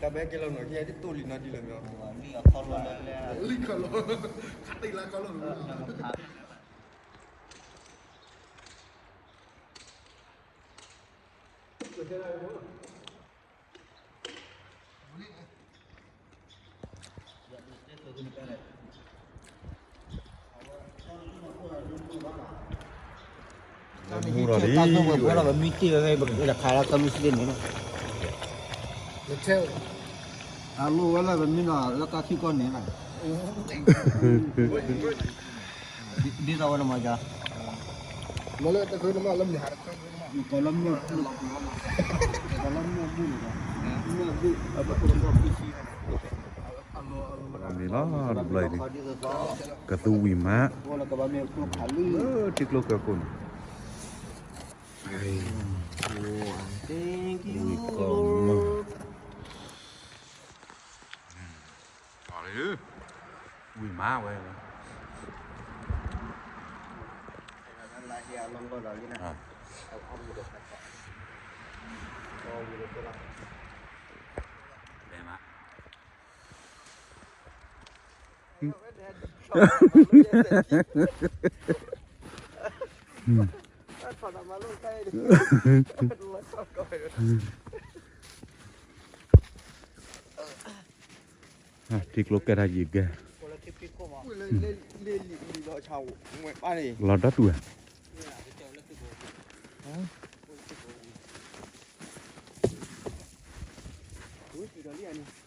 တၢ်ဘဲကဲလီၤနီၤ ကဲတတိၢ်လံနီၤဒ်လဲၣ်မ့ၢ် လံခီလီၤ ခါတံၢ်လၢခီလီၤ မူဒီးလံ ပမ့ၢ်တ့ၢ်ဝဲ ပကခးလၢကမ့ၢ်စ့န့ၣ်လီၤ အလိၣ်ဝဲလၢပမ့ၢ်နီၤ လၢကါထံကီၢ်န့ၣ်လီၤ ဒ်သိးဝဲနမၤယါ မ့ၢ်လၢတၢ်ဃုနမးလၢမုၢ်ဟါတခါ ကီးလၢမုၢ် ကီးလၢမုၢ်ဘူၣ်န့ၣ် မုၢ်ဘူၣ် မ့ၢ်လီၤ တဘျီအံၤန့ၣ် ကသူဝံၤမး ကဘၣ်မ့ၢ်ကျိဖးလံ ထံကျိကဲခိၣ်န့ၣ် ဝံၤကီးမး ဝံၤမးဝဲ ဘဲမး ထံကျိကဲထါယံၤကဲ လီၤဒီတူၢ်ဧါ လီၤဒီတူၢ်ဧါ